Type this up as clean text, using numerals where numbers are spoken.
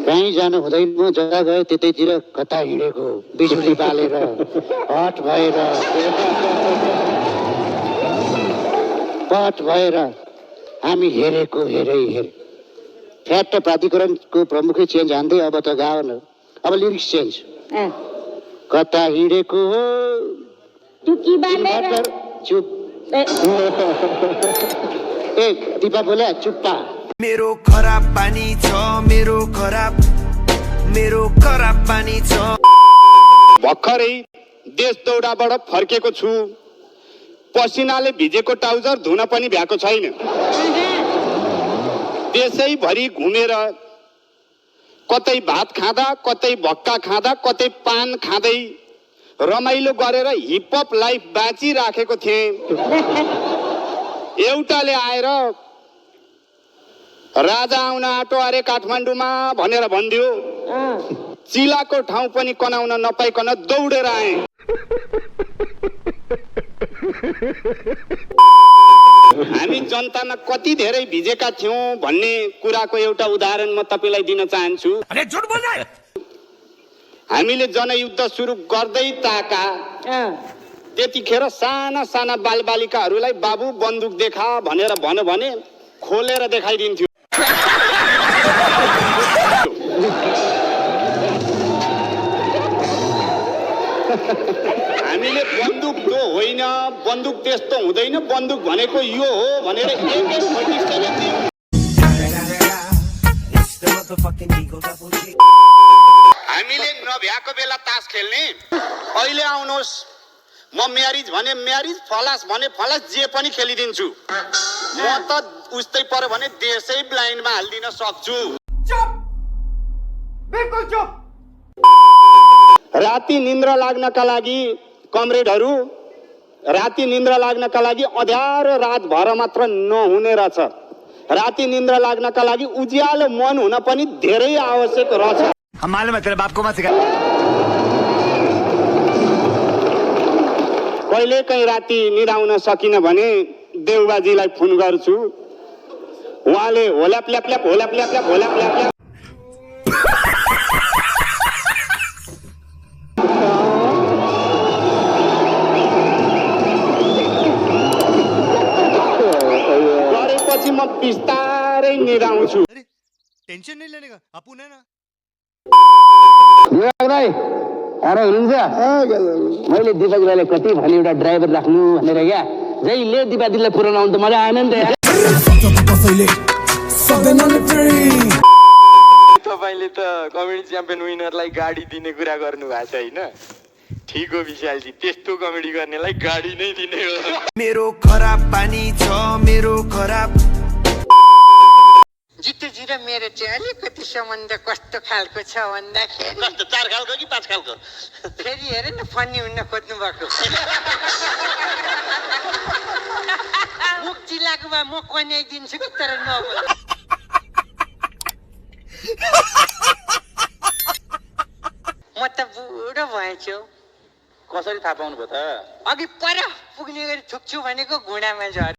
कहीँ जानु हुँदैन, म जग्गा गएँ त्यतैतिर कता हिँडेको बिजुली बालेर हट भएर पट भएर हामी हेरेको हेरे फ्याट प्राधिकरणको प्रमुखै चेन्ज हान्दै अब त गाउन अब लिरिक्स चेन्ज। कता हिँडेको हो चुप ए दिपा बोल्या चुप्पा। मेरो खराब पानी छ, मेरो खराब पानी छ। भर्खरै देश दौडाबाट फर्केको छु, पसिनाले भिजेको ट्राउजर धुन पनि भ्याएको छैन। देशैभरि घुमेर कतै भात खाँदा, कतै भक्का खाँदा, कतै पान खाँदै रमाइलो गरेर हिपहप लाइफ बाँचिराखेको थिएँ। एउटाले आएर राजा आउन आँटो अरे काठमाडौँमा भनेर भन्दियो। चिलाको ठाउँ पनि कनाउन नपाइकन दौडेर आए। हामी जनतामा कति धेरै भिजेका थियौं भन्ने कुराको एउटा उदाहरण म तपाईलाई दिन चाहन्छु। हामीले जनयुद्ध सुरु गर्दै ताका त्यतिखेर साना साना बालबालिकाहरूलाई बाबु बन्दुक देखा भनेर भन्यो भने खोलेर देखाइदिन्थ्यो। हामीले बन्दुक त्यो होइन, बन्दुक त्यस्तो हुँदैन, बन्दुक भनेको यो हो भनेर हामीले नभ्याएको बेला तास खेल्ने। अहिले आउनुहोस्, म म्यारिज भने म्यारिज, फलास भने फलास, जे पनि खेलिदिन्छु। म त उस्तै पर्यो भने देशै ब्लाइन्डमा हालिदिन सक्छु। चुप, बिल्कुल चुप। राति निन्द्रा लाग्नका लागि कमरेडहरू, राति निन्द्रा लाग्नका लागि अँध्यारो रात भर मात्र नहुने रहेछ। राति निन्द्रा लाग्नका लागि उज्यालो मन हुन पनि धेरै आवश्यक रहेछ। मालूम है तेरे बाप को मत सिखा। कहिले कहीँ राति निदाउन सकिन भने देउबाजीलाई फोन गर्छु। उहाँले होल्याप ल्याप ल्याप होल्याप ल्याप ल्याप होल्याप ल्याप ल्याप गरेपछि म बिस्तारै निदाउँछु। टेंशन नहीं लेने का, अपुन है ना। भाइ अरे हुनुहुन्छ? मैले दिपक भाइलाई कति भने एउटा ड्राइभर राख्नु भनेर क्या, जहिले दिपा दिदीलाई पुऱ्याउन आउनु त मजा आएन नि त। तपाईले त कमेडी च्याम्पियन विनरलाई गाडी दिने कुरा गर्नु भएको छ हैन? ठीक हो विशालजी, त्यस्तो कमेडी गर्नेलाई गाडी नै दिने हो। मेरो खराब पानी छ, मेरो खराब। जित्तुजी र मेरो चाहिँ अलिकति सम्बन्ध कस्तो खालको छ भन्दाखेरि, कस्तो 4 खालको कि 5 खालको? फेरि हेर न फनी हुन खोज्नु भएको। मुख चिलाएको भए म कन्याइदिन्छु कि, तर नबोल। म त बुढो भएछु। कसरी थाहा पाउनु भयो त? अघि पर पुग्ने गरी थुक्छु भनेको घुँडामा झर।